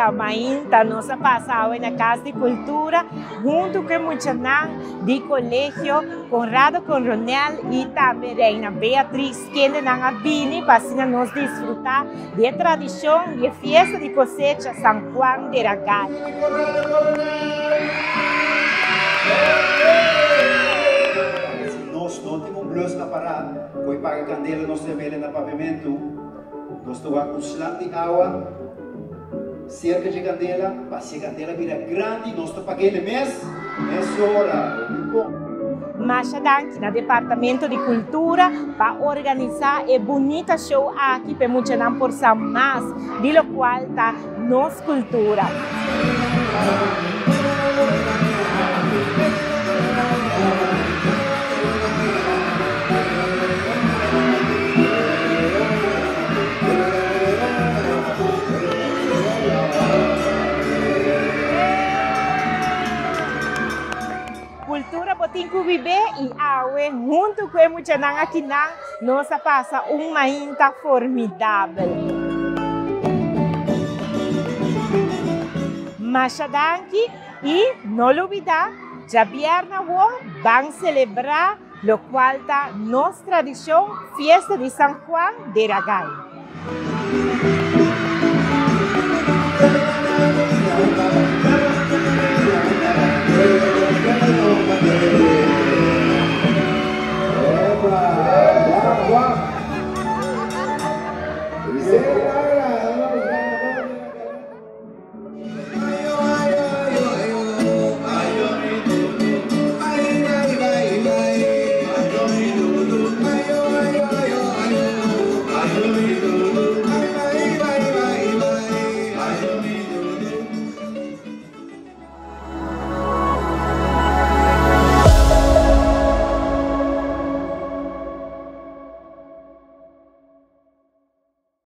Bunita mainta nos a pasa awe na Cas di Cultura hunto cu e muchanan di Colegio Conrado Coronel y tambe Reina Beatrix kendenan a bini pa asina nos disfruta di e tradicion di e fiesta di cosecha San Juan de Ragay. Si nos no tin un blus aparat cu e paga candela nos ta mele na papiamentu. Nos ta wak un slang di awa serka dje kandela, pa si e kandela bira grandi nos ta pag'é mes mesora. Masha danki na Departamento di Cultura pa organisa e bunita show aki pa e muchanan por sa mas di locual ta nos cultura. Cultura bo tin cu bibe y awe hunto cu e muchanan akinan nos a pasa un mainta formidabel. Masha danki y no lubida djabièrnè awo ban celebra locual ta nos tradicion Fiesta di San Juan de Ragay.